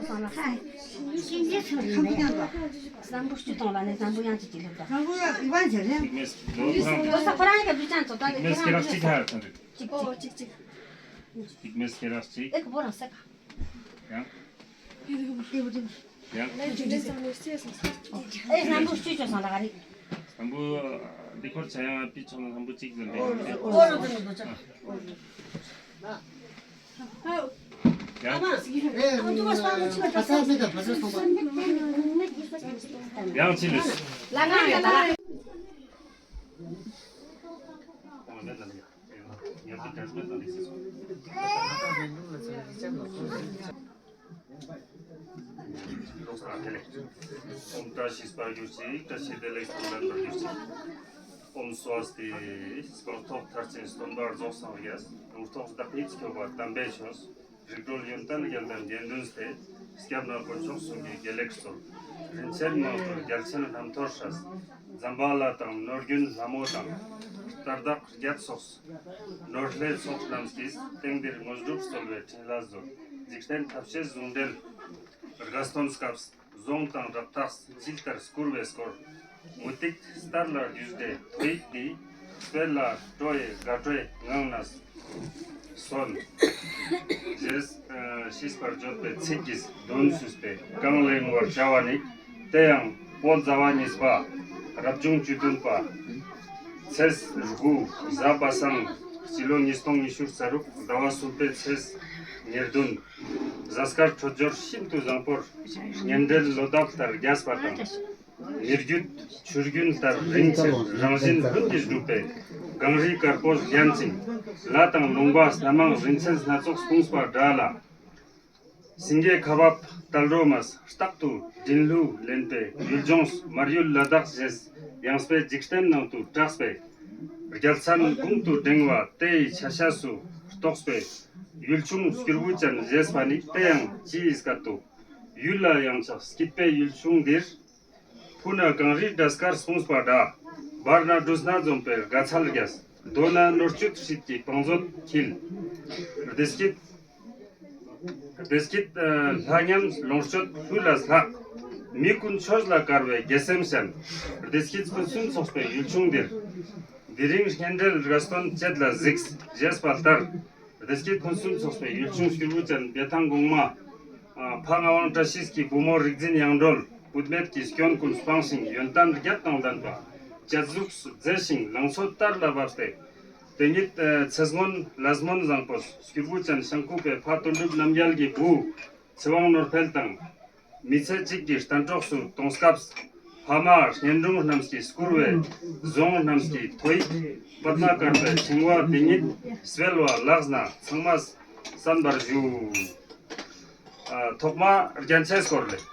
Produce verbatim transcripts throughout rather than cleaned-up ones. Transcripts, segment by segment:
སོང་ན། ཁ་ཤིང་རྗེས་ཚོ་ཡིན་པས། སྣམ་བུ་བཅུ་གཏོང་ལ་ནི་སྣམ་བུ་ཡང་གཅིག་གཅིག་ལེབ་ད། སྣམ་བུ་ཡང་ཡི་བ་ཇེ་རེད། ཐིག་མེད་ལོ་ཁོ་རང་། ལོ་ས་ཁོ་རང་གི་བུ་ཅན་ཚོ་ད་ཐིག་མེད་སྐེ་རགས་གཅིག་ཧ་ཚང་རེད། གཅིག་གཅིག་གཅིག་གཅིག་ཐིག་མེད་སྐེ་རགས་གཅིག་ཨེ་ཁོ་བོ་རང་སེ་ཁ། ཡང་། ཡང་། ཨེ་སྣམ་བུ་བཅུ་ཅོ་སོང་ད་ག་རེ། སྣམ་བུ་འདི་ཁོར་ཆ་ཡང་པི་ཆོ་ན་སྣམ་བུ་གཅིག་ཟེར་འདི། ཨོ་རོ་དུ་ནི་དུ་ཆ། ཡང་། ཡང་ཅི་ལེས། ཨོཾ་བཀྲ་ཤིས་པར་གྱུར་ཅིག། བཀྲ་ཤིས་བདེ་ལེགས་དང་ལྡན་པར་གྱུར་ཅིག། ཨོཾ་སྭ་སྟི། སྐོར་ཐོག་མཐར་ཕྱིན་སྟོན་པ་རྫོགས་སངས་རྒྱས། ནོར་ཐོག་བདག་ཉིད་སྐྱོབ་པ་དམ་པའི་ཆོས། རིགས་གྲོལ་ཡོན་ཏན་རྒྱལ་དང་དགེ་འདུན་སྡེ། སྐྱབས་གནས་དཀོན་མཆོག་གསུམ་གྱི་དགེ་ལེགས་སྩོལ། རིན་ཆེན་མང་པོར་རྒྱལ་ཆེན་རྣམ་ཐོས་སྲས། ཛམ་བྷ་ལ་དང་ནོར་རྒྱུན་ལྷ་མོ་དང་། རྟ་བདག་བརྒྱད་སོགས། ནོར་ལྷའི་ཚོགས་རྣམས་ཀྱིས། སྟེང་འདིར་དངོས་གྲུབ་སྩོལ་བའི་ཕྲིན་ལས་མཛོད། འཇིག་རྟེན་ཐབས་ཤེས་ཟུང་འབྲེལ་དགའ་སྟོན་སྐབས། རྫོང་དང་རབ་རྟགས་ཇི་ལྟར་བསྐུར་བའི་སྐོར། མུ་ཏིག་སྟར་ལ་བརྒྱུས་ཏེ་ཐོ་ཡིག་འདི། སྤེལ་ལ་སྤྲོ་ཡི་དགའ་སྤྲོའི་ངང་ནས་སོན། ཞེས་ཤིས་པར་བརྗོད་པའི་ཚིག་གིས་མདུན་བསུས་པས་གང་གླེང་བར་བྱ་བ་ནི། དེ་ཡང་བོད་ཟླ་བ་གཉིས་པ། རབ་བྱུང་བཅུ་བདུན་པ། ཚེས་དགུ་གཟའ་པ་སངས། སྤྱི་ལོ་ཉིས་སྟོང་ཉི་ཤུ་རྩ་དྲུག་ཟླ་བ་གསུམ་པའི་ཚེས་ཉེར་བདུན། གཟའ་སྐར་འཕྲོད་སྦྱོར་ཤིན་ཏུ་བཟང་པོར། གཉེན་འབྲེལ་ལོ་འདབ་ལྟར་རྒྱས་པ་དང་། མི་བརྒྱུད་ཆུ་རྒྱུན་ལྟར་རིང་ཕྱིར། རང་བཞིན་ལྷུན་གྱིས་གྲུབ་པའི་གངས་རི་དཀར་པོ་བརྒྱན་ཅིང་། ལ་དང་ལུང་པ་སྣ་མང་རིན་ཆེན་སྣ་ཚོགས་སྤུངས་པ་འདྲ་ལ། སེང་གེ་ཁ་འབབ་དལ་འགྲོ་མས། རྟག་ཏུ་མགྲིན་གླུ་ལེན་པའི་ཡུལ་ལྗོངས། མར་ཡུལ་ལ་དྭགས་ཞེས་ཡངས་པའི་འཇིག་རྟེན་ནང་དུ་གྲགས་པའི་རྒྱལ་མཚན་དགུང་དུ་བསྒྲེངས་པ་དེའི་ཆ་ཤས་སུ་གཏོགས་པའི་ཡུལ་ཆུང་སྐྱུར་བུ་ཅན་ཞེས་པ་ནི། དེ་ཡང་ཅིའི་སྐད་དུ། ཡུལ་ལ་ཡང་ཆགས་སྐྱིད་པའི་ཡུལ་ཆུང་འདིར། ཕུ་ན་གངས་རི་འདྲ་དཀར་སྤུངས་པ་འདྲ། བར་ན་འབྲུ་སྣ་འཛོམས་པའི་དགའ་ཚལ་རྒྱས། མདོ་ན་ནོར་བཅུད་སྲིད་ཀྱི་བང་མཛོད་འཁྱིལ། བདེ་སྐྱིད། བདེ་སྐྱིད་ལྷ་མཉམ་ལོངས་སྤྱོད་ལྷུན་ལ་ལྷག། མི་ཀུན་ཆོས་ལ་དཀར་བའི་དགེ་སེམས་ཅན། བདེ་སྐྱིད་ཕུན་སུམ་ཚོགས་པའི་ཡུལ་ཆུང་འདིར། དེ་རིང་གཉེན་འབྲེལ་དགའ་སྟོན་བྱེད་ལ་གཟིགས། ཞེས་པ་ལྟར། བདེ་སྐྱིད་ཕུན་སུམ་ཚོགས་པའི་ཡུལ་ཆུང་སྐྱུར་བུ་ཅན་བདེ་ཐང་གོང་མ། ཕ་ངག་དབང་བཀྲ་ཤིས་ཀྱི་བུ་མོ་རིག་འཛིན་དབྱངས་སྒྲོལ་བུད་མེད་ཀྱི་སྐྱོན་ཀུན་སྤངས་ཤིང་ཡོན་ཏན་བརྒྱད་དང་ལྡན་པ། བྱད་གཟུགས་མཛེས་ཤིང་ལང་ཚོ་དར་ལ་བབས་ཏེ། དེ་ཉིད་ཚེ་སྔོན་ལས་སྨོན་བཟང་པོས་སྐྱུར་བུ་ཅན་ཤང་ཀུ་པའི་ཕ་དོན་གྲུབ་རྣམ་རྒྱལ་གྱི་བུ་ཚེ་དབང་ནོར་འཕེལ་དང་མི་ཚེ་གཅིག་གི་གཏན་གྲོགས་སུ་གཏོང་སྐབས། ཕ་མ་གཉེན་དྲུང་རྣམས་ཀྱིས་བསྐུར་བའི་རྫོང་རྣམས་ཀྱི་ཐོ་ཡིག་པདྨ་དཀར་པོའི་ཕྲེང་བ་འདི་ཉིད་སྤེལ་བ་ལགས་ན་ཚང་མས་གསན་པར་ཞུ། ཐོག་མ་རྒྱན་ཆའི་སྐོར་ལས།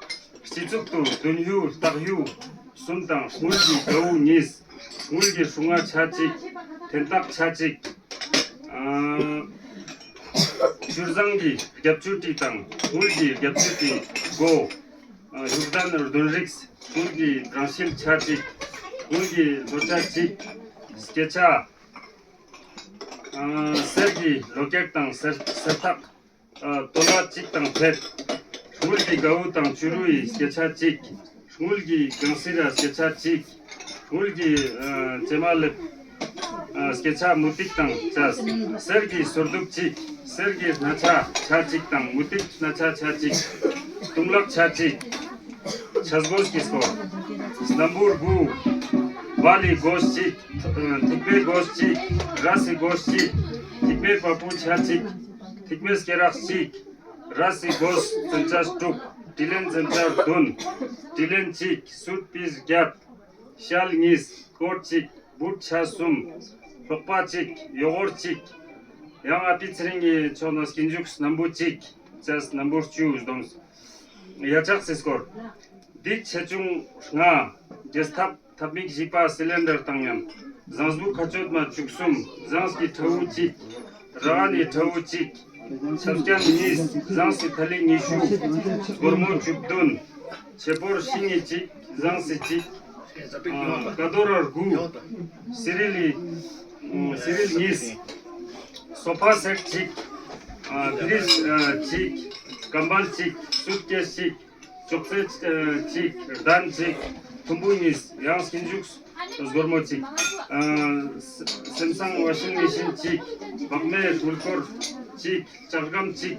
སྤྱི་གཙུག་ཏུ་མདུན་ཡུལ་ལྟག་ཡུལ་གསུམ་དང་། དངུལ་གྱི་གའུ་གཉིས། དངུལ་གྱི་སྲུང་བ་ཆ་གཅིག། འཐེན་ཐག་ཆ་གཅིག། ཨ་བྱུར་བཟང་གི་རྒྱབ་ཆུ་ཏི་དང་དངུལ་གྱི་རྒྱབ་ཆུ་ཏི་སྒོ། ཨ་བཞུགས་གདན་བདུན་རིགས། དངུལ་གྱི་དྲང་ཤིལ་ཆ་གཅིག། དངུལ་གྱི་ལྷོ་ཆ་གཅིག། སྐེ་ཆ། ཨ་གསེར་གྱི་ལོ་ཀེཊ་དང་གསེར་གསེར་ཐག། ཨ་ཏོ་ལ་གཅིག་དང་ཕེད། དངུལ་གྱི་གའུ་དང་བྱུ་རུའི་སྐེ་ཆ་གཅིག། དངུལ་གྱི་གང་སི་ར་སྐེ་ཆ་གཅིག། དངུལ་གྱི་ཨ་ཅེ་མ་ལེབ། ཨ་སྐེ་ཆ་མུ་ཏིག་དང་བཅས། གསེར་གྱི་སོར་གདུབ་གཅིག། གསེར་གྱི་སྣ་ཆ་ཆ་གཅིག་དང་མུ་ཏིག་སྣ་ཆ་ཆ་གཅིག། དུང་ལག་ཆ་གཅིག། ཆས་གོས་ཀྱི་སྐོར། སྣམ་བུར་དགུ། བལ་ལི་གོས་གཅིག། ཐིག་པའི་གོས་གཅིག། རས་སི་གོས་གཅིག། ཐིག་པའི་པ་པུ་ཆ་གཅིག། ཐིག་པའི་སྐེ་རགས་གཅིག། རས་སི་གོས་ཚོན་ཆ་དྲུག། དྲི་ལན་ཚོན་ཆ་བདུན། དྲི་ལན་གཅིག། སུད་པིས་བརྒྱད། ཤལ་གཉིས། སྐོར་གཅིག། བུད་ཆ་གསུམ། ལྷོག་པ་གཅིག། ཡོ་གོར་གཅིག། ཡང་ཨ་པི་ཚེ་རིང་གི་ཕྱོགས་ནས་སྐྱིན་འཇུག་སྣམ་བུ་གཅིག། ཅེས་སྣམ་བུར་བཅུ་བསྡོམས། ཡ་ལྕགས་སི་སྐོར། སྡིག་ཆེ་ཆུང་ལྔ། རྒྱས་ཐབ་ཐབ་མིག་བཞི་པ་སི་ལིན་ཌར་དང་མཉམ། ཟངས་བུ་ཁ་གཅོད་མ་བཅུ་གསུམ། ཟངས་ཀྱི་ཁྲ་བོ་གཅིག། ར་ཨ་ནི་ཁྲ་བོ་གཅིག། ཆབ་རྐྱང་གཉིས། ཟངས་སི་ཐ་ལི་ཉི་ཤུ། སྒོར་མོ་བཅུ་བདུན། ཆེ་པོར་ཤིང་ངི་གཅིག། ཟངས་སི་གཅིག། ཀ་དོ་ར་དགུ། སི་རིལ་ལི་སི་རིལ་གཉིས། སོ་ཕ་སེཊ་གཅིག། ཨ་བི་རིས་ཨ་གཅིག། ཀམ་བལ་གཅིག་སུཊ་ཀེས་གཅིག་ཅོག་ཙེ་ཨ་གཅིག་གདན་གཅིག་ཐུམ་བུ་གཉིས། ཡང་སྐྱིན་འཇུག་སྒོར་མོ་གཅིག་ཨ་སེམ་སང་ཝ་ཤིང་མེ་ཤིན་གཅིག་བག་མའི་དངུལ་ཕོར་གཅིག་ལྕགས་སྒམ་གཅིག་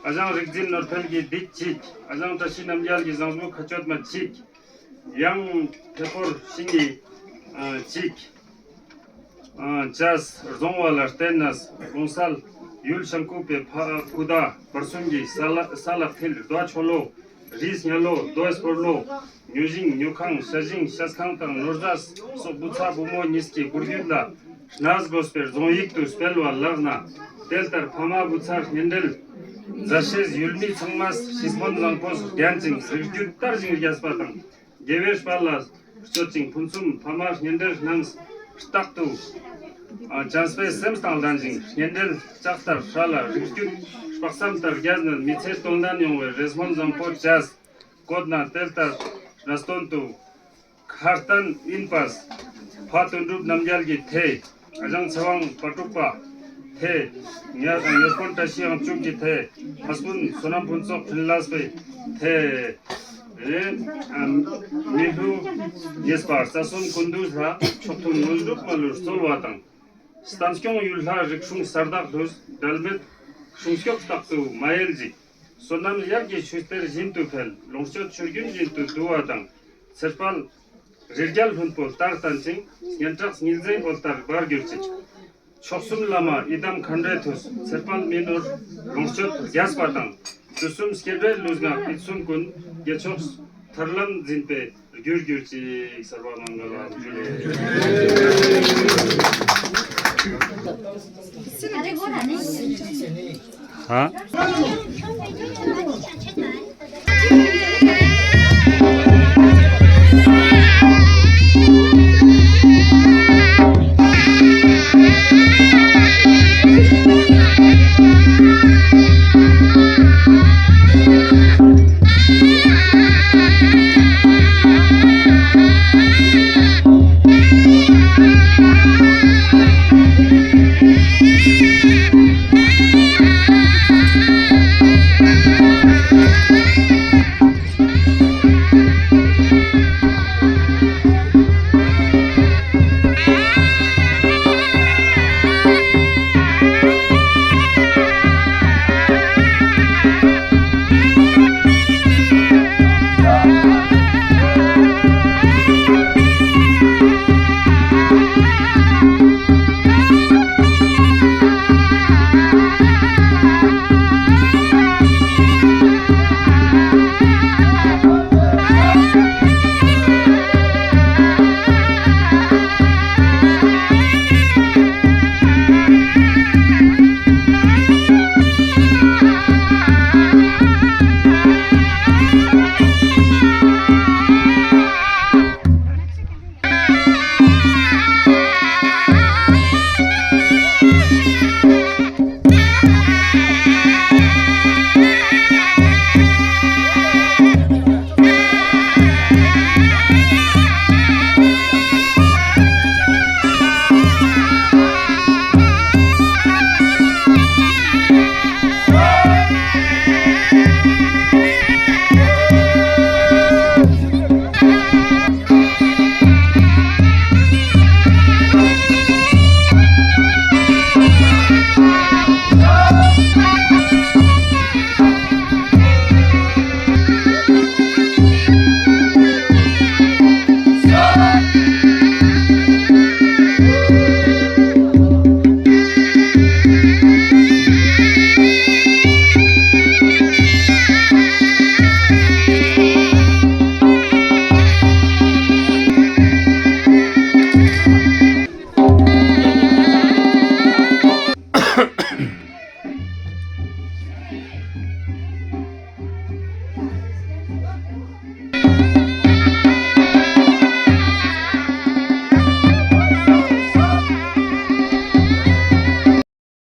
ཨ་ཞང་རིག་འཛིན་ནོར་འཕེལ་གྱི་སྡིག་གཅིག་ཨ་ཞང་བཀྲ་ཤིས་རྣམ་རྒྱལ་གྱི་ཟངས་བུ་ཁ་གཅོད་མ་གཅིག་ཡང་ཐེ་ཕོར་ཤིང་གི་ཨ་གཅིག་ཨ་ཅས་རྫོང་བ་ལ་བརྟེན་ནས་གོང་གསལ་ཡུལ་ཤང་ཀུ་པའི་ཕ་ཁུ་དྭ་བར་གསུམ་གྱི་ས་ལ་ས་ལ་ཐིལ་རྡོ་ཆོ་ལོ་རིས་ཉ་ལོ་རྡོའི་སྤོར་ལོ་ཉོ་ཞིང་ཉོ་ཁང་ཤ་ཞིང་ཤ་ཁང་དང་ནོར་རྫས་སོགས་བུ་ཚ་བུ་མོ་གཉིས་ཀྱི་བུ་རྒྱུད་ལ་གནས་དགོས་པའི་རྫོང་ཡིག་ཏུ་སྤེལ་བ་ལགས་ན། དེ་ལྟར་ཕ་མ་བུ་ཚ་གཉེན་འབྲེལ་མཛའ་བཤེས་ཡུལ་མི་ཚང་མས་ཤིས་སྨོན་བཟང་པོས་བརྒྱན་ཅིང་རིགས་རྒྱུད་དར་ཞིང་རྒྱས་པ་དང་། དགེ་བའི་དཔལ་ལ་སྤྱོད་ཅིང་ཕུན་སུམ་ཕ་མ་གཉེན་འབྲེལ་རྣམས་རྟག་ཏུ་ཨ་བྱམས་པའི་སེམས་དང་ལྡན་ཞིང་གཉེན་འབྲེལ་ལྕགས་ལྟར་ཧྲ་ལ་རིགས་རྒྱུད་དཔག་བསམ་ལྟར་རྒྱས་ནས་མི་ཚེ་དོན་ལྡན་ཡོང་བའི་རེ་སྨོན་བཟང་པོ་བཅས་བཀོད་ན། དེ་ལྟར་གནས་དོན་དུ་ཁ་བསྟན་ཡིན་པས་ཕ་དོན་གྲུབ་རྣམ་རྒྱལ་གྱི་ཐེ། ཨ་ཞང་ཚེ་དབང་པ་དྲུག་པ་ཐེ། ཉ་ཉོ་དཔོན་བཀྲ་ཤིས་དབང་ཕྱུག་གི་ཐེ། མཁས་དཔོན་བསོད་ནམས་ཕུན་ཚོགས་འཕྲིན་ལས་པའི་ཐེ། རེ་ཨ་མི་ལྷུ་ཉེས་པ་རྩ་གསུམ་ཀུན་འདུས་ལྷ་མཆོག་ཐུན་དངོས་གྲུབ་མ་ལུས་སྩོལ་བ་དང་། བསྟན་སྐྱོང་ཡུལ་ལྷ་རིགས་སྲུང་ས་བདག་ལྷུས་འབྲལ་མེད་སྲུང་སྐྱོབ་རྟག་ཏུ་མ་གཡེལ་ཅིག་བསོད་ནམས་དབྱར་གྱི་ཆུ་གཏེར་བཞིན་དུ་འཕེལ། ལོངས་སྤྱོད་ཆུ་རྒྱུན་བཞིན་དུ་བསྡུ་བ་དང་། ཚེ་དཔལ་རི་རྒྱལ་ལྷུན་པོ་ལྟར་བརྟན་ཅིང་། སྙན་གྲགས་ཉི་ཟེར་འོད་ལྟར་འབར་གྱུར་ཅིག་མཆོག་གསུམ་བླ་མ་ཡི་དམ་མཁའ་འགྲོའི་མཐུས། ཚེ་དཔལ་མི་ནོར་ལོངས་སྤྱོད་རྒྱས་པ་དང་། དུས་གསུམ་སྐྱེ་འགྲོའི་ལུས་ངག་ཡིད་གསུམ་ཀུན། དགེ་ཕྱོགས་ཐར་ལམ་འཛིན་པའི་རྒྱུར་གྱུར་ཅིག་སརྦ་མངྒ་ལཾ། ཇུ་ལེ། ཧ།